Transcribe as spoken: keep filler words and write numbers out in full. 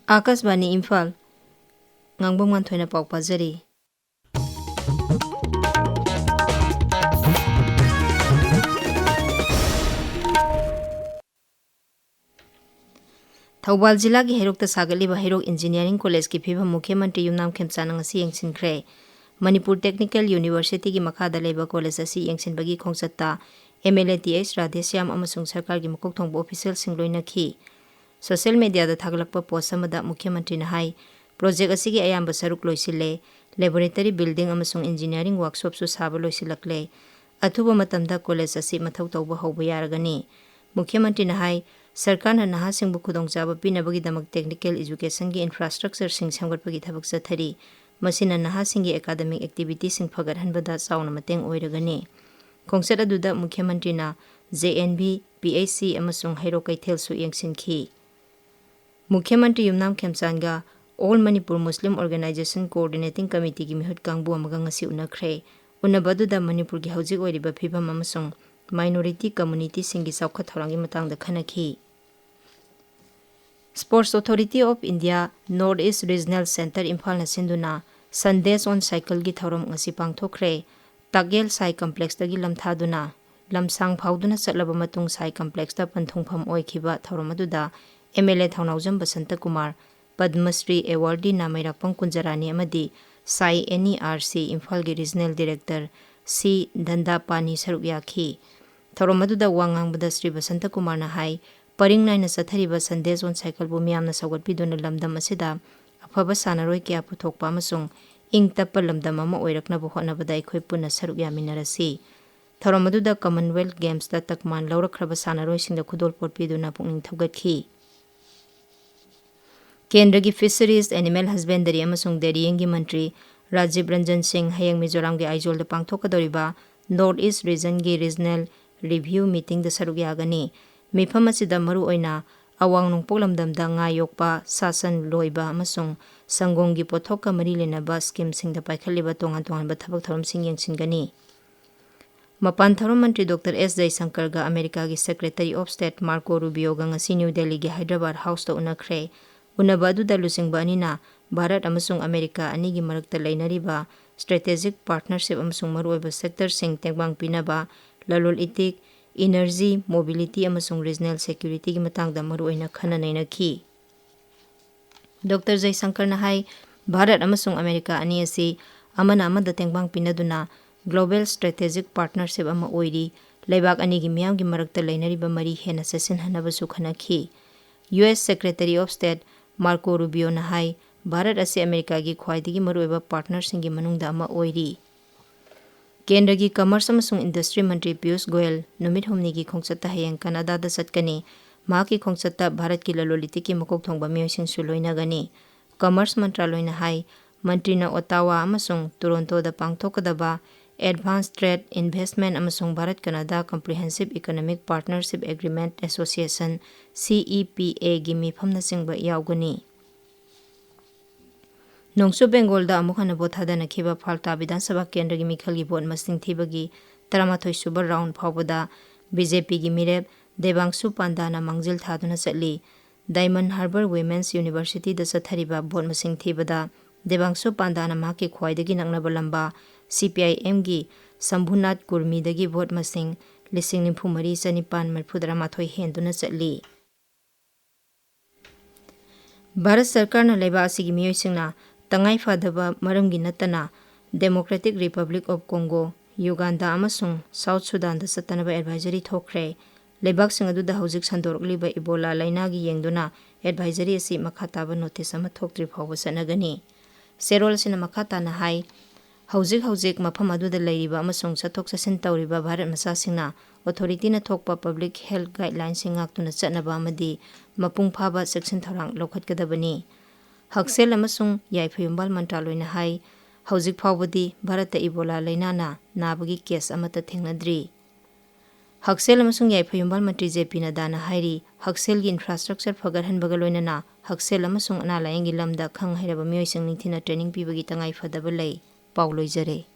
ꯑꯥꯀꯥꯁꯕꯥꯅꯤ ꯏꯝꯐꯥꯜ, ꯉꯥꯡꯕꯝ ꯉꯥꯟꯊꯣꯏꯅ ꯄꯥꯎ ꯄꯥꯖꯔꯤ꯫ ꯊꯧꯕꯥꯜ ꯖꯤꯂꯥꯒꯤ ꯍꯩꯔꯣꯛꯇ ꯁꯥꯒꯠꯂꯤꯕ ꯍꯩꯔꯣꯛ ꯏꯟꯖꯤꯅꯤꯌꯥꯔꯤꯡ ꯀꯣꯂꯦꯖꯀꯤ ꯐꯤꯕꯝ ꯃꯨꯈ꯭ꯌ ꯃꯟꯇ꯭ꯔꯤ ꯌꯨꯝꯅꯥꯝ ꯈꯦꯝꯆꯥꯟꯅ ꯉꯁꯤ ꯌꯦꯡꯁꯤꯟꯈ꯭ꯔꯦ꯫ ꯃꯅꯤꯄꯨꯔ ꯇꯦꯛꯅꯤꯀꯦꯜ ꯌꯨꯅꯤꯚꯔꯁꯤꯇꯤꯒꯤ ꯃꯈꯥꯗ ꯂꯩꯕ ꯀꯣꯂꯦꯖ ꯑꯁꯤ ꯌꯦꯡꯁꯤꯟꯕꯒꯤ ꯈꯣꯡꯆꯠꯇ M L A T H Radheshyam ꯑꯃꯁꯨꯡ ꯁꯔꯀꯥꯔꯒꯤ ꯃꯀꯣꯛ ꯊꯣꯡꯕ ꯑꯣꯐꯤꯁꯤꯌꯦꯜꯁꯤꯡ ꯂꯣꯏꯅꯈꯤ꯫ ꯁꯣꯁꯤꯌꯦꯜ ꯃꯦꯗꯤꯌꯥꯗ ꯊꯥꯒꯠꯂꯛꯄ ꯄꯣꯁ ꯑꯃꯗ ꯃꯨꯈ꯭ꯌ ꯃꯟꯇ꯭ꯔꯤꯅ ꯍꯥꯏ, ꯄ꯭ꯔꯣꯖꯦꯛ ꯑꯁꯤꯒꯤ ꯑꯌꯥꯝꯕ ꯁꯔꯨꯛ ꯂꯣꯏꯁꯤꯜꯂꯦ, ꯂꯦꯕꯣꯔꯦꯇꯔꯤ ꯕꯤꯜꯗꯤꯡ ꯑꯃꯁꯨꯡ ꯏꯟꯖꯤꯅꯤꯌꯥꯔꯤꯡ ꯋꯥꯔꯛꯁꯣꯞꯁꯨ ꯁꯥꯕ ꯂꯣꯏꯁꯤꯜꯂꯛꯂꯦ꯫ ꯑꯊꯨꯕ ꯃꯇꯝꯗ ꯀꯣꯂꯦꯖ ꯑꯁꯤ ꯃꯊꯧ ꯇꯧꯕ ꯍꯧꯕ ꯌꯥꯔꯒꯅꯤ꯫ ꯃꯨꯈ꯭ꯌ ꯃꯟꯇ꯭ꯔꯤꯅ ꯍꯥꯏ, ꯁꯔꯀꯥꯔꯅ ꯅꯍꯥꯁꯤꯡꯕꯨ ꯈꯨꯗꯣꯡꯆꯥꯕ ꯄꯤꯅꯕꯒꯤꯗꯃꯛ ꯇꯦꯛꯅꯤꯀꯦꯜ ꯏꯖꯨꯀꯦꯁꯟꯒꯤ ꯏꯟꯐ꯭ꯔꯥꯁ꯭ꯇ꯭ꯔꯛꯆꯔꯁꯤꯡ ꯁꯦꯝꯒꯠꯄꯒꯤ ꯊꯕꯛ ꯆꯠꯊꯔꯤ꯫ ꯃꯁꯤꯅ ꯅꯍꯥꯁꯤꯡꯒꯤ ꯑꯦꯀꯥꯗꯃꯤꯛ ꯑꯦꯛꯇꯤꯚꯤꯇꯤꯁꯤꯡ ꯐꯒꯠꯍꯟꯕꯗ ꯆꯥꯎꯅ ꯃꯇꯦꯡ ꯑꯣꯏꯔꯒꯅꯤ꯫ ꯈꯣꯡꯆꯠ ꯑꯗꯨꯗ ꯃꯨꯈ꯭ꯌ ꯃꯟꯇ꯭ꯔꯤꯅ J and V, P H C ꯑꯃꯁꯨꯡ ꯍꯩꯔꯣꯛ ꯀꯩꯊꯦꯜꯁꯨ ꯌꯦꯡꯁꯤꯟꯈꯤ꯫ ꯃꯨꯈ꯭ꯌ ꯃꯟꯇ꯭ꯔꯤ ꯌꯨꯝꯅꯥꯝ ꯈꯦꯝꯆꯥꯟꯒ ꯑꯣꯜ ꯃꯅꯤꯄꯨꯔ ꯃꯨꯁꯂꯤꯝ ꯑꯣꯔꯒꯅꯥꯏꯖꯦꯁꯟ ꯀꯣꯑꯣꯔꯗꯤꯅꯦꯇꯤꯡ ꯀꯃꯤꯇꯤꯒꯤ ꯃꯤꯍꯨꯠ ꯀꯥꯡꯕꯨ ꯑꯃꯒ ꯉꯁꯤ ꯎꯅꯈ꯭ꯔꯦ꯫ ꯎꯅꯕ ꯑꯗꯨꯗ ꯃꯅꯤꯄꯨꯔꯒꯤ ꯍꯧꯖꯤꯛ ꯑꯣꯏꯔꯤꯕ ꯐꯤꯕꯝ ꯑꯃꯁꯨꯡ ꯃꯥꯏꯅꯣꯔꯤꯇꯤ ꯀꯝꯃꯨꯅꯤꯇꯤꯁꯤꯡꯒꯤ ꯆꯥꯎꯈꯠ ꯊꯧꯔꯥꯡꯒꯤ ꯃꯇꯥꯡꯗ ꯈꯟꯅꯈꯤ꯫ Sports Authority of India North East Regional Centre ꯏꯝꯐꯥꯜꯅ ꯁꯤꯟꯗꯨꯅ Sundays on Cycleꯒꯤ ꯊꯧꯔꯝ ꯉꯁꯤ ꯄꯥꯡꯊꯣꯛꯈ꯭ꯔꯦ꯫ ꯇꯥꯛꯌꯦꯜ ꯁꯥꯏ ꯀꯝꯄ꯭ꯂꯦꯛꯁꯇꯒꯤ ꯂꯝꯊꯥꯗꯨꯅ ꯂꯝꯁꯥꯡ ꯐꯥꯎꯗꯨꯅ ꯆꯠꯂꯕ ꯃꯇꯨꯡ ꯁꯥꯏ ꯀꯝꯄ꯭ꯂꯦꯛꯁꯇ ꯄꯟꯊꯨꯡꯐꯝ ꯑꯣꯏꯈꯤꯕ ꯊꯧꯔꯝ ꯑꯗꯨꯗ ꯑꯦꯝ ꯑꯦꯜ ꯑꯦ ꯊꯧꯅꯥꯎꯖꯝ ꯕꯁꯟꯇꯀꯨꯃꯥꯔ, ꯄꯗꯃꯁ꯭ꯔꯤ ꯑꯦꯋꯥꯔꯗꯤ ꯅꯥꯃꯩꯔꯥꯛꯄꯝ ꯀꯨꯟꯖꯔꯥꯅꯤ ꯑꯃꯗꯤ ꯁꯥꯏ ꯑꯦꯟ ꯏ ꯑꯥꯔ ꯁꯤ ꯏꯝꯐꯥꯜꯒꯤ ꯔꯤꯖꯅꯦꯜ ꯗꯤꯔꯦꯛꯇꯔ ꯁꯤ ꯗꯟꯗꯥꯄꯥꯅꯤ ꯁꯔꯨꯛ ꯌꯥꯈꯤ꯫ ꯊꯧꯔꯝ ꯑꯗꯨꯗ ꯋꯥ ꯉꯥꯡꯕꯗ ꯁ꯭ꯔꯤ ꯕꯁꯟꯇꯀꯨꯃꯥꯔꯅ ꯍꯥꯏ, ꯄꯔꯤꯡ ꯅꯥꯏꯅ ꯆꯠꯊꯔꯤꯕ Sundays on Cycleꯕꯨ ꯃꯤꯌꯥꯝꯅ ꯁꯧꯒꯠꯄꯤꯗꯨꯅ ꯂꯝꯗꯝ ꯑꯁꯤꯗ ꯑꯐꯕ ꯁꯥꯟꯅꯔꯣꯏ ꯀꯌꯥ ꯄꯨꯊꯣꯛꯄ ꯑꯃꯁꯨꯡ ꯏꯪ ꯇꯞꯄ ꯂꯝꯗꯝ ꯑꯃ ꯑꯣꯏꯔꯛꯅꯕ ꯍꯣꯠꯅꯕꯗ ꯑꯩꯈꯣꯏ ꯄꯨꯟꯅ ꯁꯔꯨꯛ ꯌꯥꯃꯤꯟꯅꯔꯁꯤ꯫ ꯊꯧꯔꯝ ꯑꯗꯨꯗ Commonwealth Gamesꯇ ꯇꯛꯃꯥꯟ ꯂꯧꯔꯛꯈ꯭ꯔꯕ ꯁꯥꯟꯅꯔꯣꯏꯁꯤꯡꯗ ꯈꯨꯗꯣꯜꯄꯣꯠ ꯄꯤꯗꯨꯅ ꯄꯨꯛꯅꯤꯡ ꯊꯧꯒꯠꯈꯤ꯫ ꯀꯦꯟꯗ꯭ꯔꯒꯤ Fisheries, Animal Husbandry ꯑꯃꯁꯨꯡ Dairyingꯒꯤ ꯃꯟꯇ꯭ꯔꯤ ꯔꯥꯖꯤꯕ ꯔꯟꯖꯟ ꯁꯤꯡ ꯍꯌꯦꯡ ꯃꯤꯖꯣꯔꯥꯝꯒꯤ ꯑꯥꯏꯖꯣꯜꯗ ꯄꯥꯡꯊꯣꯛꯀꯗꯧꯔꯤꯕ North East Regionꯒꯤ Regional Review Meetingꯗ ꯁꯔꯨꯛ ꯌꯥꯒꯅꯤ꯫ ꯃꯤꯐꯝ ꯑꯁꯤꯗ ꯃꯔꯨꯑꯣꯏꯅ ꯑꯋꯥꯡ ꯅꯣꯡꯄꯣꯛ ꯂꯝꯗꯝꯗ ꯉꯥ ꯌꯣꯛꯄ, ꯁꯥ ꯁꯟ ꯂꯣꯏꯕ ꯑꯃꯁꯨꯡ ꯁꯪꯒꯣꯝꯒꯤ ꯄꯣꯠꯊꯣꯛꯀ ꯃꯔꯤ ꯂꯩꯅꯕ ꯁ꯭ꯀꯤꯝꯁꯤꯡꯗ ꯄꯥꯏꯈꯠꯂꯤꯕ ꯇꯣꯉꯥꯟ ꯇꯣꯉꯥꯟꯕ ꯊꯕꯛ ꯊꯧꯔꯝꯁꯤꯡ ꯌꯦꯡꯁꯤꯟꯒꯅꯤ꯫ ꯃꯄꯥꯟ ꯊꯧꯔꯝ ꯃꯟꯇ꯭ꯔꯤ ꯗꯣꯛꯇꯔ ꯑꯦꯁ ꯖꯌꯁꯪꯀꯔꯒ ꯑꯃꯦꯔꯤꯀꯥꯒꯤ Secretary of State Marco Rubioꯒ ꯉꯁꯤ ꯅ꯭ꯌꯨ ꯗꯦꯜꯂꯤꯒꯤ ꯍꯥꯏꯗ꯭ꯔꯕꯥꯗ ꯍꯥꯎꯁꯇ ꯎꯅꯈ꯭ꯔꯦ꯫ ꯎꯅꯕ ꯑꯗꯨꯗ ꯂꯨꯆꯤꯡꯕ ꯑꯅꯤꯅ ꯚꯥꯔꯠ ꯑꯃꯁꯨꯡ ꯑꯃꯦꯔꯤꯀꯥ ꯑꯅꯤꯒꯤ ꯃꯔꯛꯇ ꯂꯩꯅꯔꯤꯕ strategic partnership ꯑꯃꯁꯨꯡ ꯃꯔꯨꯑꯣꯏꯕ sectorꯁꯤꯡ ꯇꯦꯡꯕꯥꯡ ꯄꯤꯅꯕ, ꯂꯂꯣꯟ ꯏꯇꯤꯛ, energy, mobility ꯑꯃꯁꯨꯡ regional securityꯒꯤ ꯃꯇꯥꯡꯗ ꯃꯔꯨꯑꯣꯏꯅ ꯈꯟꯅ ꯅꯩꯅꯈꯤ꯫ ꯗꯣꯛꯇꯔ ꯖꯌꯁꯪꯀꯔꯅ ꯍꯥꯏ, ꯚꯥꯔꯠ ꯑꯃꯁꯨꯡ ꯑꯃꯦꯔꯤꯀꯥ ꯑꯅꯤ ꯑꯁꯤ ꯑꯃꯅ ꯑꯃꯗ ꯇꯦꯡꯕꯥꯡ ꯄꯤꯅꯗꯨꯅ global strategic partnership ꯑꯃ ꯑꯣꯏꯔꯤ꯫ ꯂꯩꯕꯥꯛ ꯑꯅꯤꯒꯤ ꯃꯤꯌꯥꯝꯒꯤ ꯃꯔꯛꯇ ꯂꯩꯅꯔꯤꯕ ꯃꯔꯤ ꯍꯦꯟꯅ ꯆꯦꯠꯁꯤꯟꯍꯟꯅꯕꯁꯨ ꯈꯟꯅꯈꯤ꯫ U S Secretary of State Marco Rubioꯅ ꯍꯥꯏ, ꯚꯥꯔꯠ ꯑꯁꯤ ꯑꯃꯦꯔꯤꯀꯥꯒꯤ ꯈ꯭ꯋꯥꯏꯗꯒꯤ ꯃꯔꯨꯑꯣꯏꯕ partnerꯁꯤꯡꯒꯤ ꯃꯅꯨꯡꯗ ꯑꯃ ꯑꯣꯏꯔꯤ꯫ ꯀꯦꯟꯗ꯭ꯔꯒꯤ Commerce ꯑꯃꯁꯨꯡ Industry ꯃꯟꯇ꯭ꯔꯤ ꯄꯤꯌꯨꯁ ꯒꯣꯌꯜ ꯅꯨꯃꯤꯠ ꯍꯨꯝꯅꯤꯒꯤ ꯈꯣꯡꯆꯠꯇ ꯍꯌꯦꯡ ꯀꯅꯥꯗꯥꯗ ꯆꯠꯀꯅꯤ꯫ ꯃꯍꯥꯛꯀꯤ ꯈꯣꯡꯆꯠꯇ ꯚꯥꯔꯠꯀꯤ ꯂꯂꯣꯟ ꯏꯇꯤꯛꯀꯤ ꯃꯀꯣꯛ ꯊꯣꯡꯕ ꯃꯤꯑꯣꯏꯁꯤꯡꯁꯨ ꯂꯣꯏꯅꯒꯅꯤ꯫ Commerce ꯃꯟꯇ꯭ꯔꯥꯂꯣꯏꯅ ꯍꯥꯏ, ꯃꯟꯇ꯭ꯔꯤꯅ ꯑꯣꯇꯥꯋꯥ ꯑꯃꯁꯨꯡ ꯇꯣꯔꯣꯟꯇꯣꯗ ꯄꯥꯡꯊꯣꯛꯀꯗꯕ Advance Trade, Investment ꯑꯃꯁꯨꯡ ꯚꯥꯔꯠ ꯀꯅꯥꯗꯥ Comprehensive Economic Partnership Agreement Association, C E P Aꯒꯤ ꯃꯤꯐꯝꯅꯆꯤꯡꯕ ꯌꯥꯎꯒꯅꯤ꯫ ꯅꯣꯡꯆꯨꯞ ꯕꯦꯡꯒꯣꯜꯗ ꯑꯃꯨꯛ ꯍꯟꯅ ꯚꯣꯠ ꯊꯥꯗꯅꯈꯤꯕ ꯐꯥꯜꯇꯥ ꯕꯤꯙꯥꯟ ꯁꯚꯥ ꯀꯦꯟꯗ꯭ꯔꯒꯤ ꯃꯤꯈꯜꯒꯤ ꯚꯣꯠ ꯃꯁꯤꯡ ꯊꯤꯕꯒꯤ ꯇꯔꯥꯃꯥꯊꯣꯏ ꯁꯨꯕ round ꯐꯥꯎꯕꯗ B J Pꯒꯤ ꯃꯤꯔꯦꯞ ꯗꯦꯕꯥꯡꯁꯨ ꯄꯥꯟꯗꯥꯅ ꯃꯥꯡꯖꯤꯜ ꯊꯥꯗꯨꯅ ꯆꯠꯂꯤ꯫ Diamond Harbour Women's Universityꯗ ꯆꯠꯊꯔꯤꯕ ꯚꯣꯠ ꯃꯁꯤꯡ ꯊꯤꯕꯗ ꯗꯦꯕꯥꯡꯁꯨ ꯄꯥꯟꯗꯥꯅ ꯃꯍꯥꯛꯀꯤ ꯈ꯭ꯋꯥꯏꯗꯒꯤ ꯅꯛꯅꯕ ꯂꯝꯕꯥ C P I Mꯒꯤ ꯁꯝꯚꯨꯅꯥꯊ ꯀꯨꯔꯃꯤꯗꯒꯤ ꯚꯣꯠ ꯃꯁꯤꯡ ꯂꯤꯁꯤꯡ ꯅꯤꯐꯨ ꯃꯔꯤ ꯆꯅꯤꯄꯥꯟ ꯃꯔꯤꯐꯨ ꯇꯔꯥꯃꯥꯊꯣꯏ ꯍꯦꯟꯗꯨꯅ ꯆꯠꯂꯤ꯫ ꯚꯥꯔꯠ ꯁꯔꯀꯥꯔꯅ ꯂꯩꯕꯥꯛ ꯑꯁꯤꯒꯤ ꯃꯤꯑꯣꯏꯁꯤꯡꯅ ꯇꯉꯥꯏ ꯐꯗꯕ ꯃꯔꯝꯒꯤ ꯅꯠꯇꯅ Democratic Republic of Congo, Uganda ꯑꯃꯁꯨꯡ South Sudanꯗ ꯆꯠꯇꯅꯕ advisory ꯊꯣꯛꯈ꯭ꯔꯦ꯫ ꯂꯩꯕꯥꯛꯁꯤꯡ ꯑꯗꯨꯗ ꯍꯧꯖꯤꯛ ꯁꯟꯗꯣꯔꯛꯂꯤꯕ Ebola ꯂꯩꯅꯥꯒꯤ ꯌꯦꯡꯗꯨꯅ advisory ꯑꯁꯤ ꯃꯈꯥ ꯇꯥꯕ notice ꯑꯃ ꯊꯣꯛꯇ꯭ꯔꯤ ꯐꯥꯎꯕ ꯆꯠꯅꯒꯅꯤ꯫ ꯆꯦꯔꯣꯜ ꯑꯁꯤꯅ ꯃꯈꯥ ꯇꯥꯅ ꯍꯥꯏ, ꯍꯧꯖꯤꯛ ꯍꯧꯖꯤꯛ ꯃꯐꯝ ꯑꯗꯨꯗ ꯂꯩꯔꯤꯕ ꯑꯃꯁꯨꯡ ꯆꯠꯊꯣꯛ ꯆꯠꯁꯤꯟ ꯇꯧꯔꯤꯕ ꯚꯥꯔꯠ ꯃꯆꯥꯁꯤꯡꯅ authorityꯅ ꯊꯣꯛꯄ public health guidelinesꯁꯤꯡ ꯉꯥꯛꯇꯨꯅ ꯆꯠꯅꯕ ꯑꯃꯗꯤ ꯃꯄꯨꯡ ꯐꯥꯕ ꯆꯦꯛꯁꯤꯟ ꯊꯧꯔꯥꯡ ꯂꯧꯈꯠꯀꯗꯕꯅꯤ꯫ ꯍꯛꯁꯦꯜ ꯑꯃꯁꯨꯡ ꯌꯥꯏꯐ ꯌꯨꯝꯕꯥꯜ ꯃꯟꯇ꯭ꯔꯥꯂꯣꯏꯅ ꯍꯥꯏ, ꯍꯧꯖꯤꯛ ꯐꯥꯎꯕꯗꯤ ꯚꯥꯔꯠꯇ Ebola ꯂꯩꯅꯥꯅ ꯅꯥꯕꯒꯤ case ꯑꯃꯠꯇ ꯊꯦꯡꯅꯗ꯭ꯔꯤ꯫ ꯍꯛꯁꯦꯜ ꯑꯃꯁꯨꯡ ꯌꯥꯏꯐ ꯌꯨꯝꯕꯥꯜ ꯃꯟꯇ꯭ꯔꯤ J P Naddaꯅ ꯍꯥꯏꯔꯤ, ꯍꯛꯁꯦꯜꯒꯤ infrastructure ꯐꯒꯠꯍꯟꯕꯒ ꯂꯣꯏꯅꯅ ꯍꯛꯁꯦꯜ ꯑꯃꯁꯨꯡ ꯑꯅꯥ ꯂꯥꯌꯦꯡꯒꯤ ꯂꯝꯗ ꯈꯪ ꯍꯩꯔꯕ ꯃꯤꯑꯣꯏꯁꯤꯡ ꯅꯤꯡꯊꯤꯅ training ꯄꯤꯕꯒꯤ ꯇꯉꯥꯏ ꯐꯗꯕ ꯂꯩ꯫ ꯄꯥꯎ ꯂꯣꯏꯖꯔꯦ꯫